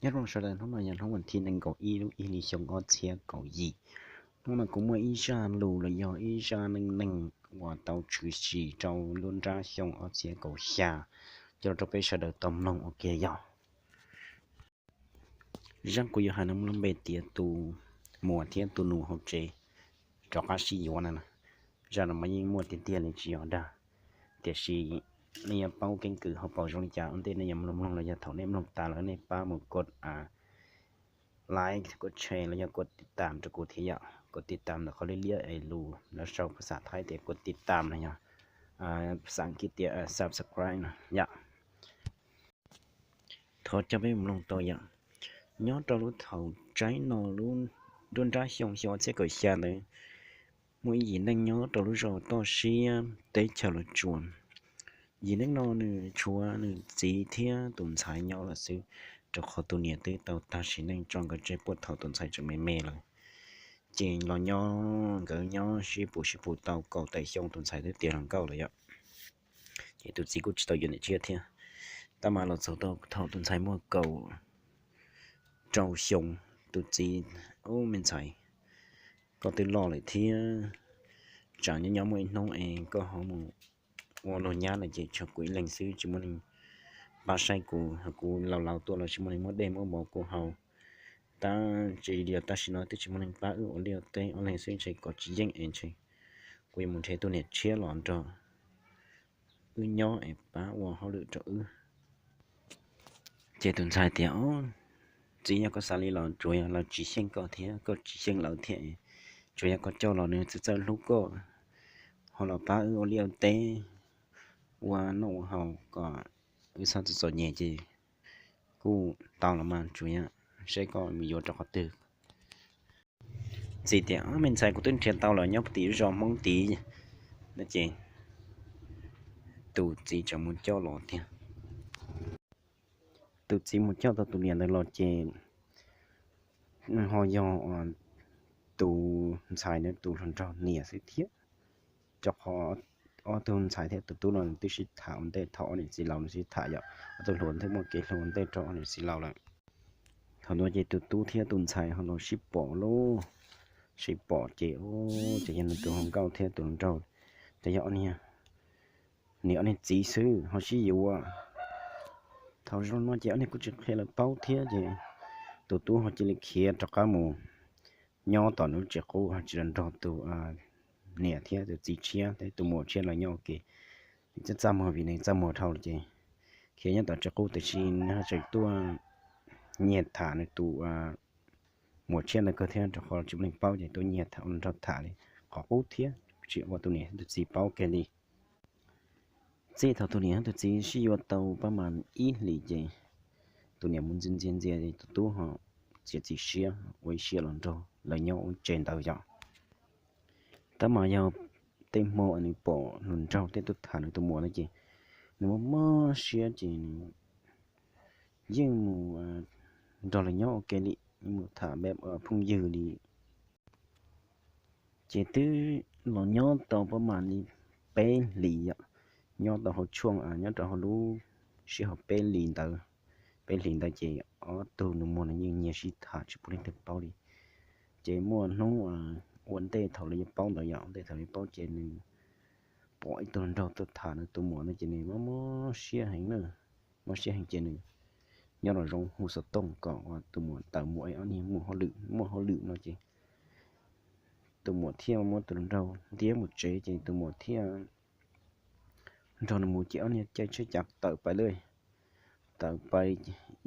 Nyob zoo sawv daws, hnub no yog hnub vas thib nees nkaum ib lub ib hlis xyoo ob txhiab kaum yim. Hnub no kuv muaj ib zaj lus los yog ib zaj neej neeg uas tau tshwm sim rau lub nrab xyoo ob txhiab kaum xya coj los rau peb sawv daws tau mloog ua ke yog. Zaj kuv yuav hais no muaj lub npe tias tus muam thiab tus nus hauv tsev rov qab sib yuav na. Zaj no mas yeej muaj tiag tiag li tsis yog dag, tiam sis nej yuav paub keeb kwm hauv paus zoo li cas ua ntej nej yuav mloog los yog thaum nej mloog tas lawm nej pab mus kov like, kov share los yog kov tiv tam rau kuv thiab yom. Kov tiv tam ntawm qhov liab liab es lus lawv sau phas xas Thaib tias kov tiv tam no yog phas xas Askiv tias subscribe no yom. Thov coj peb mus mloog tau yom. Nyob rau lub thaum tsaib no, lub nrab xyoo xyoo ob txhiab kaum xya ntawd, muaj ib yim neej nyob rau lub zos toj siab teb chaws Los Tsuas. Yim neej no nws tshuav nws txiv thiab tus ntxhais nyob lawm xwb, rau qhov tus niam twb tau tag sim neej tso nkawd tseg puag thaum tus ntxhais tseem me me lawm. Ces los nyob nkawd nyob sib pus sib pus tau kaum tawm xyoo tus ntxhais twb tiav hluas nkauj lawm yom. Ces tus txiv kuj tsis tau yuav niam tshiab thiab. Tab mas los txog tau thaum tus ntxhais muaj kaum rau xyoo, tus txiv, Ub me ntxhais, koj twb loj lawm thiab, tsam nyob nyob muaj ib hnub es koj ho mus ua luag nyab lawm ces tshuav kuv ib leeg xwb, tsis muaj neeg pab saib kuv, kuv laus laus tuaj los tsis muaj neeg muab dej muab mov kuv haus. Tab tsis li tam sim no twb tsis muaj neeg pab wb ua liaj teb, ob leeg xwb ntshe kom tsis yeej es ntshe kuv yuav mus nrhiav tus niam tshiab los nrog wb nyob es pab ua hauj lwm rau wb. Ces tus ntxhais tias, Txiv, yog koj xav li los tsuav yog lawv tsis xyeej koj thiab koj tsis xyeej lawv thiab, tsuav yog koj coj los nws txawj txawj hlub koj, ho los pab wb ua liaj ua teb, ua noj ua haus kom wb txhob txom txom nyem ces kuj tau los mas, tsuav yog saib koj mus yuav rau qhov twg. Txiv tias, Me ntxhais, kuv twb nrhiav tau lawm nyob puag tim zos Hmoob tid. No ces tus txiv tseem mus coj los tiag. Tus txiv mus coj tau tus niam ntawd los ces ho yog tus ntxhais ntawd tus hluas nraug niam xwb thiab. Rau qhov ob tug ntxhais thiab tus tub no twb sib tham ua ntej thaum ob niam txiv laus no sib tham yom, ob tug hluas thiaj muaj kev hlub ua ntej rau ob niam txiv laus lawm. Thaum ntawd ces tus tub thiab tus ntxhais ho los sib pom lauj, sib pom ces, ces yog nws tus hluas nkauj thiab tus hluas nraug, ces yog ob niag niam ob niag txiv xwb ho sib yuav. Thaum zoo no ces ob niag kuj tsis qhia lawv paub thiab ces tus tub ho cia li khiav rov qab mus nyob tom nws lub tsev qub ho tsis los nrog tus niam thiab tus txiv tshiab thiab tus muam tshiab lawv nyob ua ke. Txaj txaj muag vim nws txaj muag dhau lawm ces khiav nyob tom tsev qub, tiam sis nws ho tseem tuaj nyiag tham nws tus muam tshiab ntawd kawg thiab, rau qhov tsis muaj neeg paub ces tuaj nyiag tham ua nrog tham li qhov qub thiab, tsis ua tus niam tus txiv paub kiag li. Txij thaum tus niam thiab tus txiv sib yuav tau pab mas ib hlis ces tus niam mus ntxias ntxias ntxias, tus tub ho txiav txim siab ua ib siab los nrog lawv nyob ua tsev ntawd yom. Tab mas yog tej hmo nws pom hluas nraug tej tuaj tham nws tus muam no ces nws mob mob siab ces nws yeej mus nrog lawv nyob ua ke li, yeej mus tham phooj ywg li. Ces twb los nyob tau pab mas li peb hlis yom, nyob tau hauv tshuaj, nyob rau hauv lub sij hawm peb hlis ntawd. Peb hlis ntawd ces ob tug nus muag no yeej nyiag sib tham tsis pub leej twg paub li. Ces muaj hnub ua ntej thaum lawv yuav paub ntawd yom, ua ntej thaum lawv yuav paub ces nws pom ib tug nraug tuaj tham nws tus muam no ces nws mob mob siab heev na, mob siab heev ces nws nyob los zoo hu xov tooj kom tus muam tawm mus es ob niag muaj hauj lwm, muaj hauj lwm no ces tus muam thiaj muab tus nraug ntiab mus tsev ces tus muam thiaj nrog nws mus ces ob niag caij tsheb cav tawm pais lawm. Tawm pais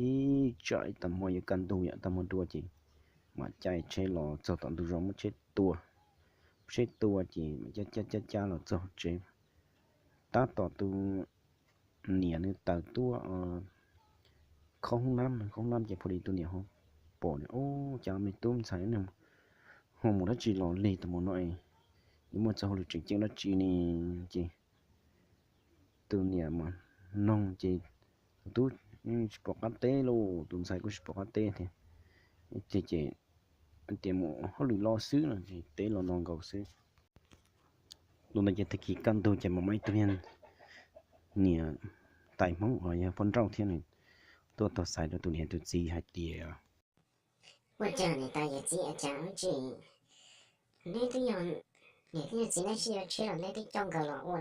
ib tsam ib tag hmo yuav kaj ntug yom, tag hmo dua ces mam caij tsheb los txog tom ntug zos muab tsheb tua, tsheb tua ces mam cab cab cab cab los txog tsev. Tab tom tus niam nws tawm tuaj khoob nab, khoob nab ces phu li tus niam ho pom li, Ub, cas me tub ntxhais ho mus dab tsi los lig tag mus no es, yuav muaj txoj hauj lwm tseem ceeb dab tsi ne? Ces tus niam mas noog ces tus tub tsis pom qab teb lauj, tus ntxhais kuj tsis pom qab teb thiab. Ces ces tias mus hauj lwm los xwb no ces teb los no nkaus xwb. Tus ntawd ces tag kis kaj ntug ces mas muaj ib tug niam tais Hmoob uas yog poj nrauj thiab nws tuaj taug xaiv rau tus niam tus txiv hais tias, ua cas niam tais yawm txiv, ua cas tsis, neb twb yog niam thiab yawm txiv neb sib yuav tshiab los neb twb coj nkawd los ua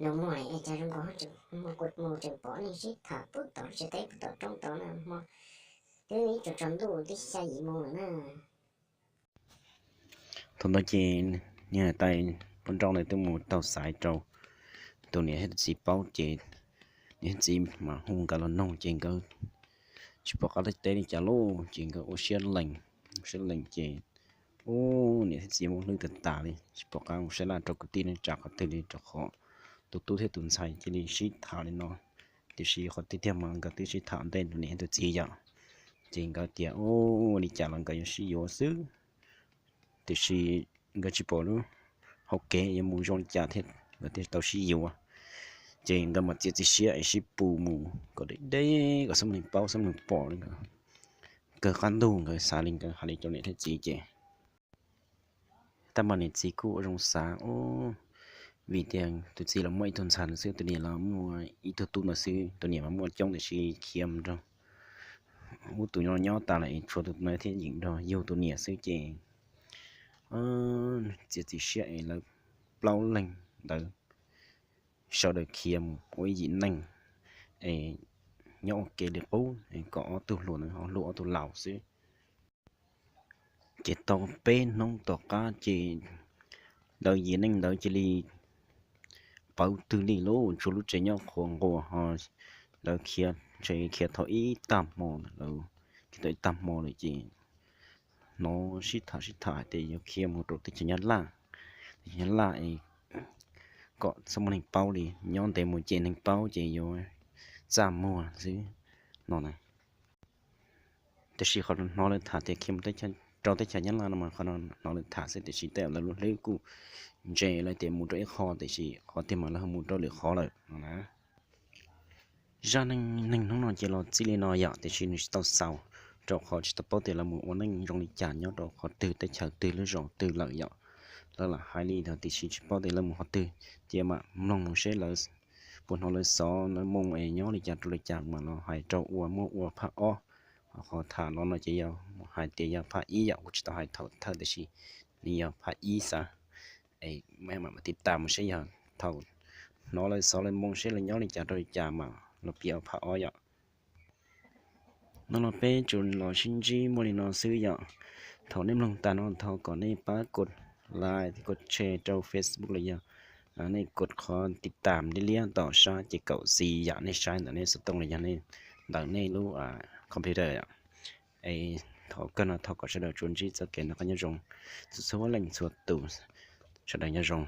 nus muag es cas zoo nkaus mus tseem pom nej sib tham pub tom tsev teb pub tom roob tod na, hmo twb ib tsaus tsaus ntuj twb xya yim moo lawm na. Thaum ntawd ces niam tais poj nrauj ntawd twb mus taug xaiv rau tus niam thiab tus txiv paub ces niam thiab txiv mas hu nkawd los noog ces nkawd tsis pom qab teb li cas lauj, ces nkawd ua siab lees, ua siab lees ces ub, niam thiab txiv muaj hlwb tag tas li, tsis pom qab mus saib laj rau kwv tij neej tsa qhov twg li, rau qhov tus tub thiab tus ntxhais cia li sib tham li no. Tiam sis qhov tiag tiag mas nkawd twb sib tham ntej tus niam thiab tus txiv yom. Ces nkawd tias ua li cas los nkawd yuav sib yuav xwb, tiam sis nkawd tsis pom lub hauv kev yuav mus zoo li cas thiab nkawd thiaj tau sib yuav. Ces nkawd mam txiav txim siab es sib pus mus kom deb deb kom xab mlees paub xab mlees pom li. Kawg qab ntuj nkawd xav li nkawd hais li rau niam thiab txiv ces tab mas niam txiv kuj ua zoo xav ub, vim tias tus txiv los muaj ib tug ntxhais ntawd xwb, tus niam los muaj ib tug tub ntawd xwb, tus niam mas muaj coob tiam sis khiav mus nrog ub tus no nyob tas lawm, tshuav tus no thiab yeem nrog yug tus niam xwb ces txiav txim siab es lawv plaub leeg ntawd sawv daws khiav mus ua ib yim neej es nyob ua ke li qub es kom ob tug hluas ntawd ho hlub ob tug laus xwb. Ces tau peb hnub tom qab ces lawv yim neej ntawd cia li pawv twg li lauj, tsuas lub tsev nyob qhuav nquas ho lawv khiav, ntshe khiav thaum ib tag hmo, khiav thaum ib tag hmo lawm ces hnov sib tham sib tham hais tias yuav khiav mus rau teb chaws Nyab Laj, teb chaws Nyab Laj es kom txhob muaj neeg paub li, nyob ntev mus ces neeg paub ces yuav txaj muag xwb no na. Tiam sis qhov hnov lawv tham tias khiav mus rau teb chaws Nyab Laj no mas qhov no hnov lawv tham xwb, tiam sis tej zaum lawv lub hlwb kuj ntse lawv tias mus rau ib qho, tiam sis qhov tiag mas lawv ho mus rau lwm qhov lawm no na. Zaj neeg neeg hnub no ces los txij li no yom, tiam sis nws tsis tau xaus, rau qhov tsis tau paub tias lawv mus ua neej zoo li cas nyob rau qhov twg teb chaws twg lub zos twg lawm yom. Lawv lam hais li ntawd tiam sis tsis paub tias lawv mus qhov twg, ces mam mloog mus seb lawv puas hnov lawv xov lawv moo es nyob li cas rau li cas mam los hais rau ua muaj ua phaj ob. Qhov tham los no ces yog hais tias yog phaj ib yom, kuv tsis tau hais thaum thawj tiam sis nws yog phaj ib xav es mam tiv tas mus seb yog thaum hnov lawv xov lawv moo seb lawv nyob li cas rau li cas mam los piav phaj ob yom. No los peb tsuas los sib ntsib muaj li no xwb yom. Thaum nej mloog tag no thov kom nej pab kos like thiab kos share rau Facebook los yog nej kos qhov tiv tam liab liab tom sab ces kaum xis yam nej saib ntawm nej xov tooj los yog nej ntawm nej lub computer. Es thov kawg no thov kom sawv daws tsuas ntsib txoj kev noj qab nyob zoo txhua txhua leej txhua tus, sawv daws nyob zoo.